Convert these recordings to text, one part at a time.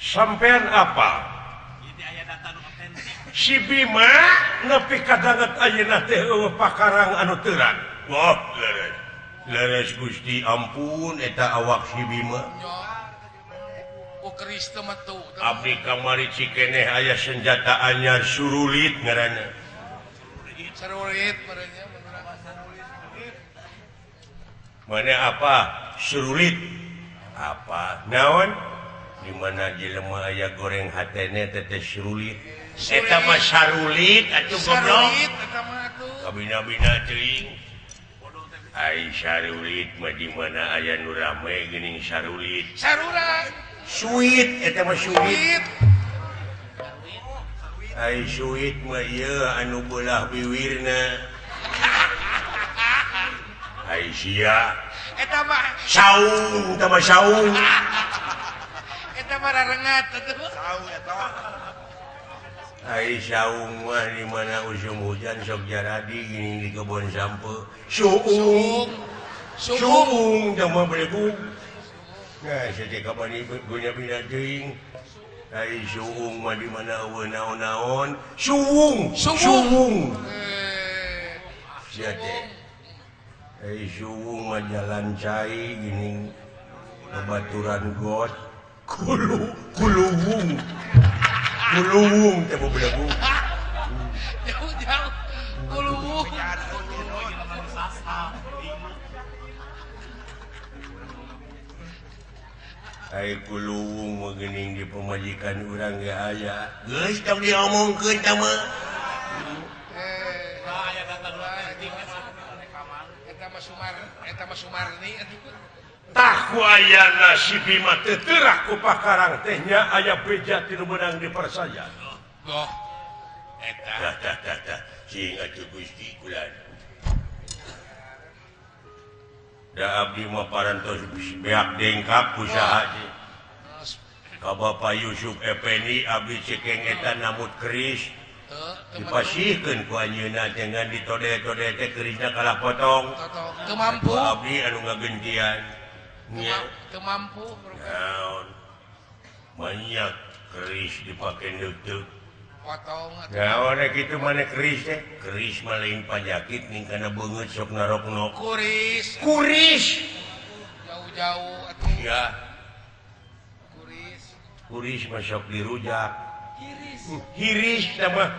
Sampean apa? Si Bima nepi ka danget ayeuna teh eueuh pakarang anu terang. Wah, leres. Leres Gusti ampun eta awak si Bima. Abdi kamari Cikeneh aya senjata anyar surulit ngaranna. Sarulit Mana apa? Surulit. Apa? Naon? Di mana jelema aya goreng hatene teh surulit. Eta mah sarulit atuh goblok. Kabina-bina teuing. Ai sarulit mah di mana aya nu rame geuning sarulit. Sarurat. Suit eta mah suit. Ai suit mah ieu anu beulah biwirna. Ai sia eta mah saung, eta mah saung. Eta mah rarengat atuh. Saung eta mah. Ai saung mah di mana usum hujan sok jaradi gini di kebon sampeu. Suung. Suung teh mah belegug. Nah, saja kapan ieu guna-guna teuing. Ai suung mah di mana eueuh naon-naon. Suung, suung. Sia teh. Ai suung mah jalan cai gini babaturan got. Kulu kuluwung. Kuluwung teh belegug. Jauh-jauh kuluwung. Ai kuluwung mah geuning di pamajikan urang ge aya. Geus tong diomongkeun tah mah. Eta mah Sumarni atuh. Tah ku ayana si Bima teu teurak ku pakarang teh nya aya beja ti nu meunang dipercaya. Goh. Eta. Tah tah tah tah. Cing atuh Gusti kula. Da abdi mah parantos beak dengkap ku saha teh. Ka Bapak Yusuf Effendi abdi cekeng eta namut keris. Dipasihkeun ku anjeunna teh ngan ditode-tode teh kerisna kalah potong. Teu mampu. Abdi anu ngagentian. Nya teu mampu. Naon? Banyak keris dipake neuteuk. Potong atuh. Naon kitu maneh keris teh? Keris mah lain panyakit ning kana beungeut sok naroknok. Kuris. Kuris. Jauh-jauh atuh. Ya. Kuris. Kuris mah sok dirujak. Hiris. Hiris teh mah.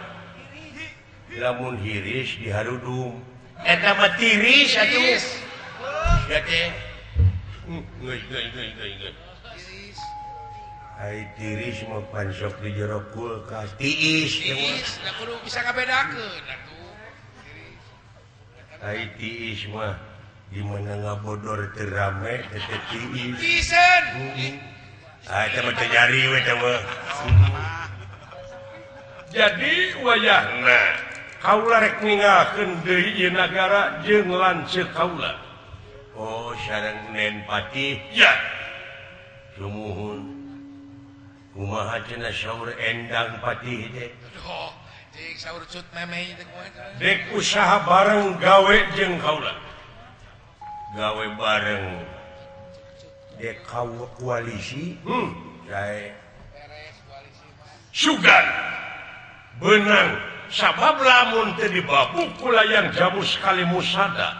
Lamun hiris diharudum. Eta mah tiris atuh. Sia teh. Geus geus geus geus geus. Tiris. Ai tiris mah pan sok di jero kulkas. Tiis teh mah. Tiis, da kudu bisa ngabedakeun atuh. Tiris. Ai tiis mah di mana ngabodor teu rame teh tiis. Tiiseun. Heeh. Ah eta mah teu nyari we teh mah. Jadi wayahna kaula rek ninggalkeun deui ieu nagara jeung lanceuk kaula. Oh, sareng Nen Patih. Ya. Sumuhun. Kumaha cenah saur Endang Patih teh? Aduh, cing saur cut memeh teh kumaha. Dek usaha bareng gawe jeung kaula. Gawe bareng. Dek koalisi. Sae. Beres koalisi mah. Sugan. Benang sabab lamun teu dibabuk ku layang jamus kali musada.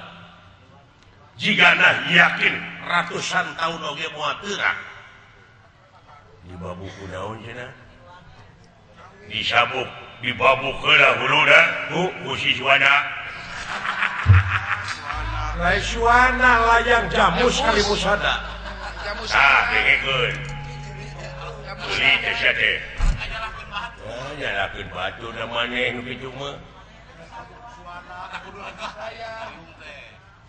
Jigana yakin ratusan tahun oge moal teurak. Dibabuk ku naon cenah? Disabuk, dibabuk heula huluna ku si Suwana. Rai Suwana layang jamus kali musada. Jamus. Ah, dengekeun. Meuli teh sia teh. Nyalakeun batu da maneh nu kitu mah.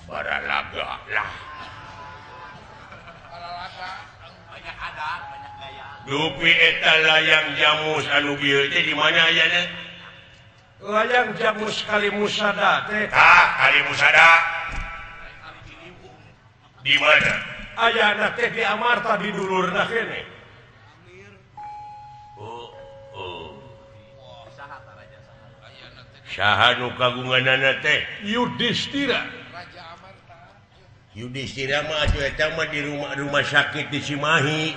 Baralaga lah. Baralaga banyak adat, banyak gaya. Dupi eta layang jamus anu bieu teh di mana ayana? Layang jamus kali musada teh. Tah, kali musada. Di mana? Ayana teh di Amarta di dulurna kene. Oh, oh. Saha nu kagunganana teh? Yudhistira. Raja Amarta. Yudhistira mah atuh eta mah di rumah sakit di Cimahi.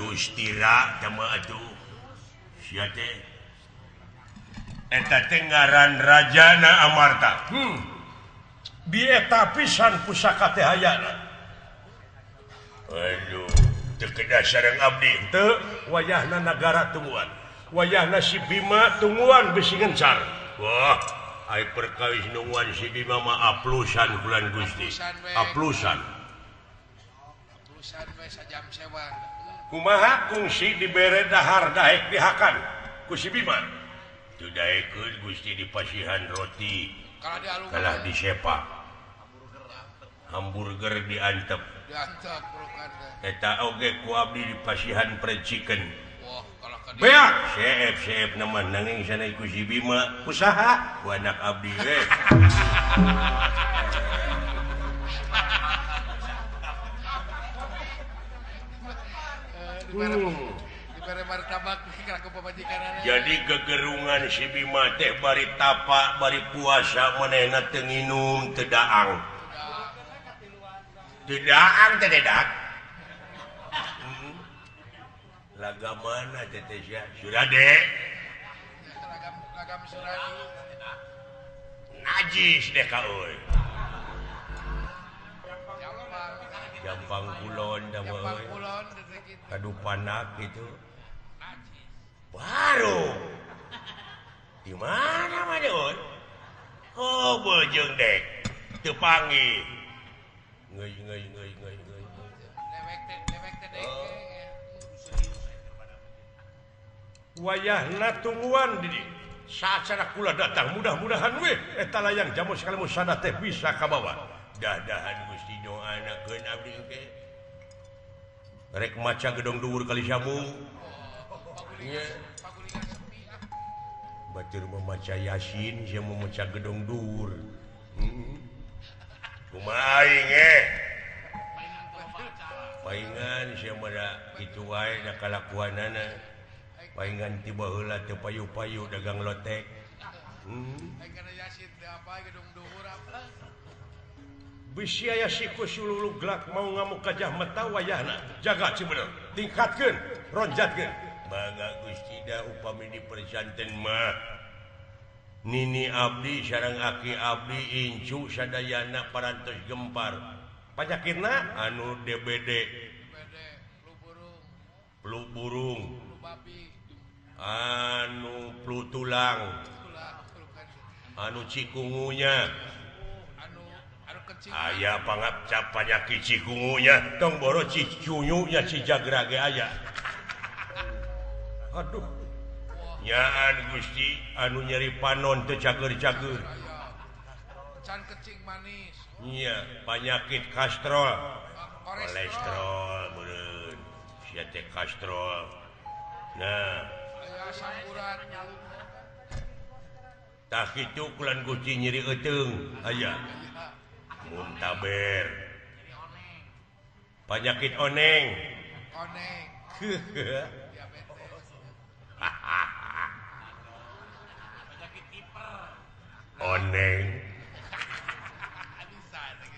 Dustira sama atuh sia teh eta teh ngaran Rajana Amarta. Di eta pisan pusaka teh hayana. Aduh, teu kedah sareng abdi teu wayahna nagara tungguan. Wayahna si Bima tungguan bisi gencar. Wah, ai perkawis nungguan si Bima mah aplusan bulan Gusti. Aplusan. Aplusan we sajam sewang. Kumaha kungsi dibere dahar daek dihakan ku si Bima. Teu daekeun Gusti dipasihan roti. Kalah disepak. Hamburger diantep. Diantep eta oge ku abdi dipasihan fried chicken. Wah, kalah ka beak seep-seep nama nanging sana ku si Bima. Usaha ku anak abdi we. Jadi gegerungan si Bima teh bari tapa bari puasa manehna teu nginum teu daang. Teu daang teh dedak. Laga mana teh teh sia? Surade. Lagam suradi. Najis deh ka euy. Jampang kulon da mah. Kadupanak gitu. Baru. Di mana mah deun? Oh, beujeung dek. Teu panggih. Ngeuy ngeuy ngeuy ngeuy ngeuy. Dewek teh dek. Wayahna tungguan di dieu. Saat kula datang mudah-mudahan we eta layang jamu sekali musada teh bisa kabawa. Dadahan Gusti doanakeun abdi oge. Rek maca gedong dhuwur kali sambung. Nya. Batur memaca Yasin, sia memaca gedong dhuwur. Kumaha aing eh? Paingan sia mah da kitu wae da kalakuanana. Paingan ti baheula teu payu-payu dagang lotek. Aing kana Yasin teh apa gedong dhuwur apa? Bisi aya siku sululu glak mau ngamuk gajah meta wayahna. Jaga cibener, tingkatkeun, ronjatkeun. Mangga Gusti da upami diperjanten mah. Nini abdi sareng aki abdi incu sadayana parantos gempar. Panyakitna anu DBD, flu burung, anu flu tulang, anu cikungunya. Aya pangapcap panyakit cikungunya, tong boro cicunyunya cijagra ge aya. Aduh. Nyaan Gusti anu nyeri panon teu cager-cager. Can kecing manis. Nya panyakit kastrol, kolesterol meureun. Sia teh kastrol. Nah, aya asam urat. Tah kitu kulan Gusti nyeri euteung aya. Muntaber. Panyakit oneng. Oneng. Penyakit kiper. Oneng.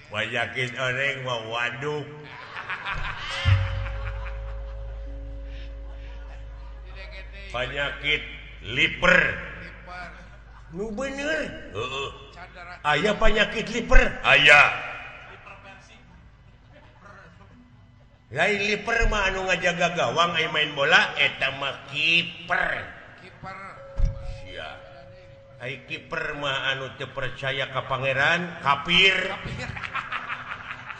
Penyakit oneng mah waduk. Penyakit liper. Nu bener. Heeh. Aya penyakit liper. Aya. Lain liper mah anu ngajaga gawang ai main bola eta mah kiper. Kiper. Sia. Ai kiper mah anu teu percaya ka pangeran, kafir.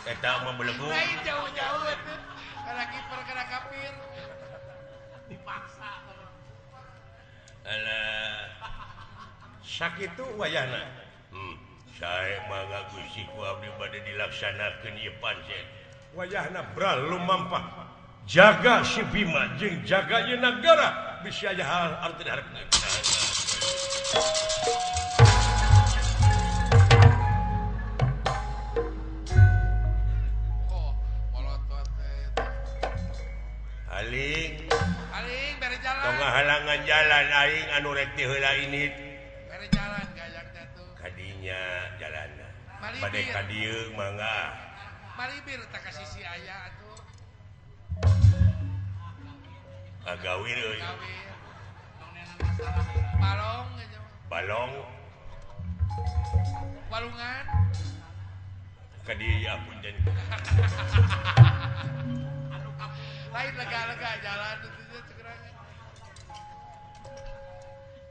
Eta mah belegu. Lain jauh-jauh atuh. Kana kiper kana kafir. Dipaksa. Alah. Sakitu wayahna. Sae mangga Gusti ku abdi bade dilaksanakeun ieu pancen. Wayahna bral lumampah. Jaga si Bima jeung jaga ieu nagara bisi aya hal anu teu diharepkeun. Oh, molotot teh. Aling. Aling bere jalan. Tong ngahalangan jalan aing anu rek ti heula ini. Bere jalan gayang teh tuh. Kadinya jalanna. Bade ka dieu mangga. Malibir tak ka sisi aya atuh. Agawir euy. Balong balong. Walungan. Ka dieu ya punten. Lain lega-lega jalan itu cekrang.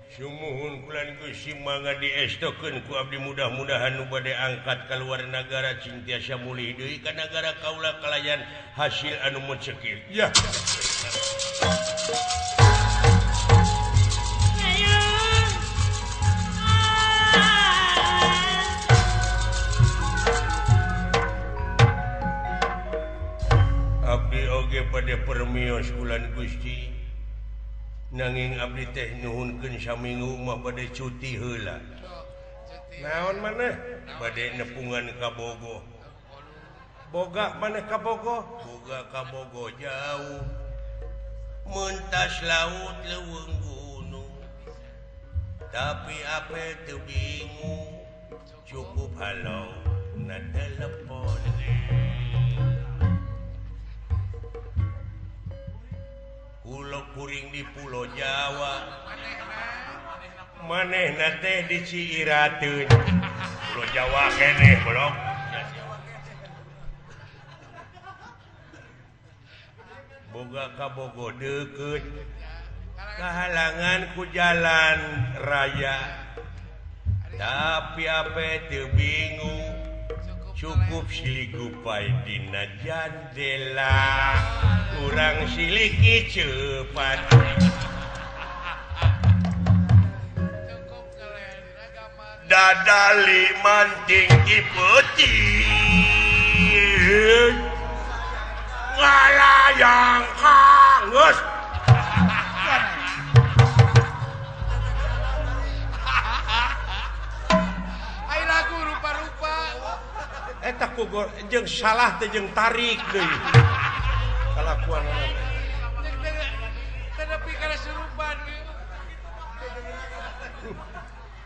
Sumuhun kulan Gusti mangga diestokeun ku abdi mudah-mudahan nu bade angkat kaluar nagara cing tiasa mulih deui ka nagara kaula kalayan hasil anu mecekir. Ya. Abdi oge bade permios kulan Gusti. Nanging abdi teh nuhunkeun saminggu mah bade cuti heula. Naon maneh? Bade nepungan ka Bogo. Boga maneh ka Bogo? Boga ka Bogo jauh. Mentas laut leuweung gunung. Tapi ape teu bingung. Cukup halau na telepon. Pulo kuring di Pulau Jawa manehna teh di Ciirateun Pulau Jawa keneh bolong boga ka Bogo deukeut kahalangan ku jalan raya tapi ape teu bingung cukup siligupai dina jandela urang siliki cepat dadali manting di peuting ngalayang kangeus. Ai lagu rupa-rupa eta ku jeung salah teh jeung tarik deui kalakuan tetapi kana surupan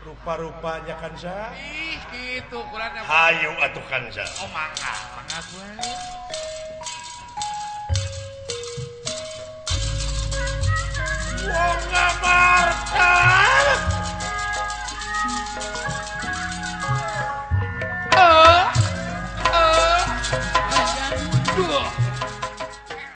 rupa-rupanya kansa ih kitu kurang hayu atuh kansa oh mangga mangga gue.